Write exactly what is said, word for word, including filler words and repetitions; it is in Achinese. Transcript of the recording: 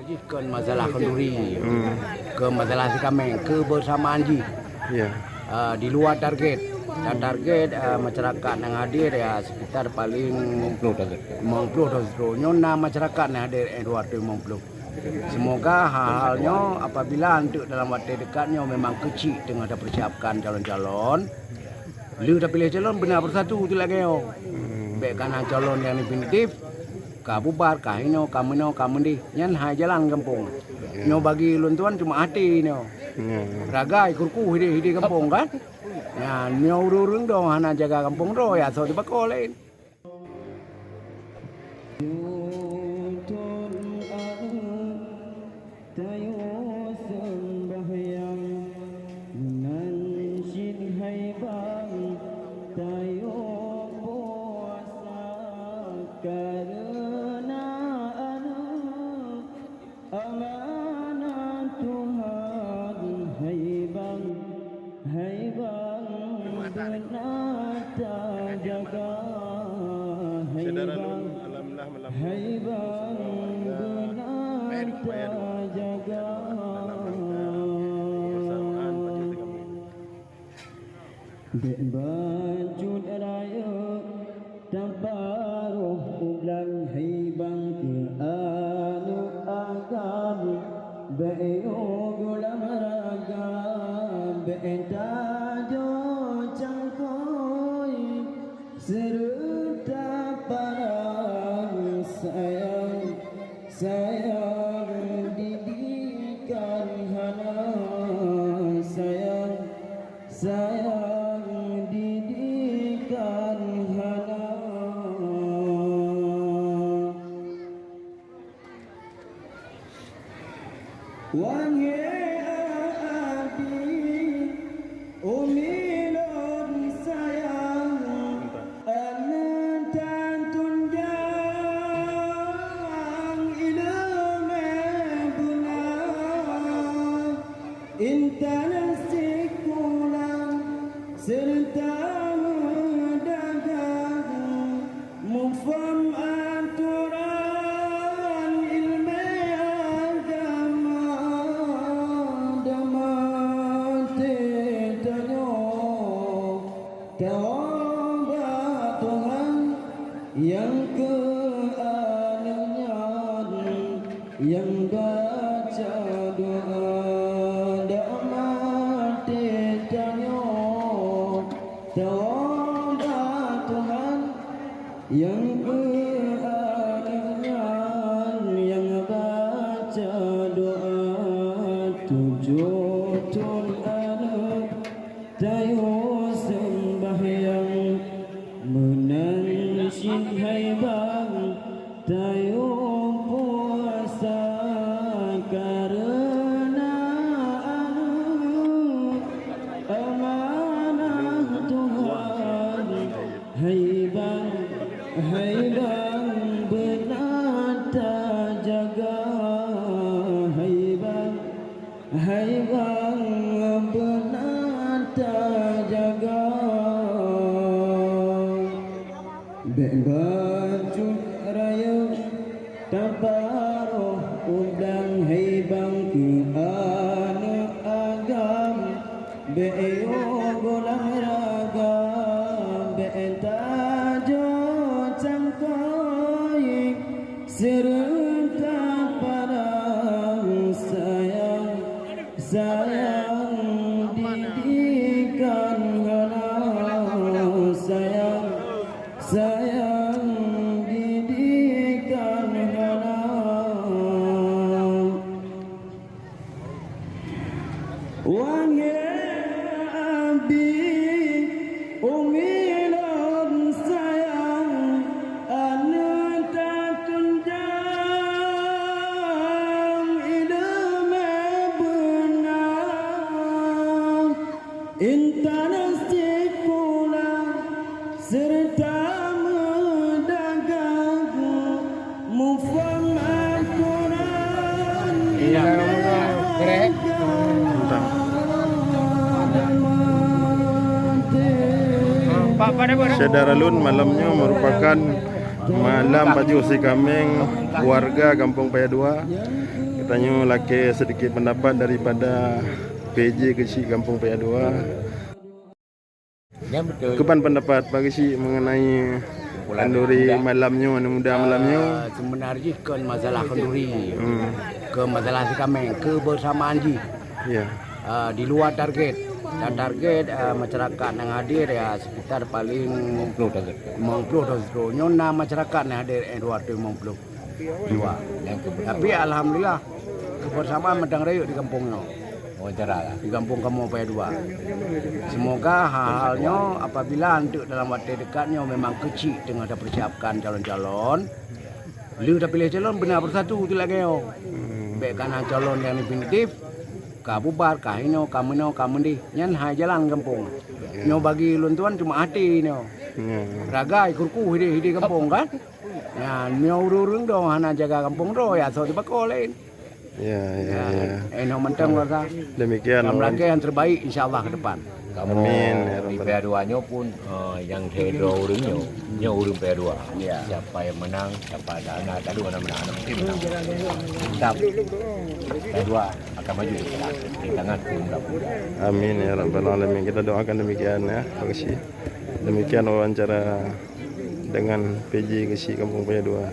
Jih kon masalah khanduri, kon masalah sikameng, kebersamaan jih. Ya. Ah, di luar target. Dan target, ah, masyarakat nyang hadir ya sekitar paling lima puluh atau seratus. Nyoe na masyarakat nyang hadir, eh, dua ratus lima puluh. Semoga hal-hal nyoe apabila untuk dalam waktu dekat nyoe memang keuchik teungoh tapersiapkan calon-calon. Lheueh tapiléh calon beuna beusatu tu lagèe nyoe. Bèk kana calon nyang definitif, ka bubar, ka hinoe, ka meunoe, ka meudéh. Nyan hai jalan gampông. Nyoe bagi ulôn tuan cuma até nyoe. Ya. Ragai keuruku hidéh-hidéh gampông kan. Nyan nyoe ureueng-ureueng dong hana jaga gampông droe, ya asoe teuh bako laén. Tayoe seumbahyang, meunan cit hai bang, tayoe puasa, kareuna aneuëk amanah Tuhan, hai bang. Hai bang, beuna tajaga, hai bang, hai bang, beuna tajaga. Bèk bacut rayeuk taparoh u blang, hai bang, keu aneuëk agam. Bèk yoh gulam raga, bèk tajoh cangkôi, seureuta parang sayang, sayang didikan hana, sayang, sayang didikan hana. Wahé abi, umi lôn sayang, aneuk tan tunjang ileumèe beuna, intan sikula seureuta meudagang. Muphom atoran ileumèe agama, dan maté tanyoe teuba Tuhan nyang keu aneuk nyan. Nyang baca doa, dan maté tanyoe teuba Tuhan. Nyang keu aneuk nyan, nyang baca doa, tujoh thon aneuk tayoe seumbahyang, meunan cit hai bang, tayoe puasa, kareuna aneuk amanah Tuhan. Hai bang, hai bang, beuna tajaga, hai bang, hai bang, beuna tajaga. Bèk bacut rayeuk taparoh u blang, hai bang, keu aneuk agam. Bèk yoh gulam raga, bèk tajoh cangkôi, seureuta parang sayang, sayang didikan hana, sayang, sayang didikan hana. Wahé abi, umi lôn sayang, aneuk tan tunjang ileumèe beuna, intan sikula seureuta meudagang, muphom atoran. Iya, betul. Syedara lôn, malam nyoe merupakan malam pajoh sikameng warga Gampông Paya Dua. Tanyoe lakée sedikit pendapat daripada P J Keuchik Gampông Paya Dua. Nyan beutôi. Keuban pendapat Pak Keuchik mengenai khanduri malam nyoe, aneuk muda malam nyoe? Ah, seubeuna jih kon masalah khanduri. Hmm. Keu masalah sitameng, kebersamaan jih. Ya. Ah, di luwa target. Dan target, ah, masyarakat nyang hadir ya sekitar paling limong ploh target. Limong ploh target. Nyoe na masyarakat nyang hadir, eh, dua ratus limong ploh. Dua. Tapi alhamdulillah, kebersamaan mantong rayeuk di gampông nyoe. Wawancara lah. Di gampông kamoe Paya Dua. Semoga hal-hal nyoe apabila untuk dalam watée dekat nyoe memang Keuchik teungoh tapersiapkan calon-calon. Lheueh tapiléh calon beuna bersatu tu lagée nyoe. Bék kana calon nyang definitif, ka bubar, ka hinoe, ka meunoe, ka meudeh. Nyan hai jalan gampông. Nyoe bagi ulôn tuan cuma até nyoe. Ya. Ragai kurkuh hideh-hideh gampông kan. Nyan, meunyoe ureuëng-ureuëng droe hana jaga gampông droe, ya soe sibagoe laén. Ya, ya, ya. Eh, nyoe mantong rasa. Demikian. Dalam rangkaian terbaik, insya Allah, ke depan. Amin, ya Rabbal. Di Paya Dua nyoe pun, eh, nyang saya droe ureuëng nyoe, nyoe ureuëng Paya Dua. Ya. Siapa yang menang, siapa ada anak, tak ada orang menang, anak mesti menang. Tetap Paya Dua akan maju di tangan muda-muda. Amin, ya Rabbal Alamin. Kita doakan demikian, ya, Pak Keuchik. Demikian wawancara dengan P J Keuchik Gampông Paya Dua.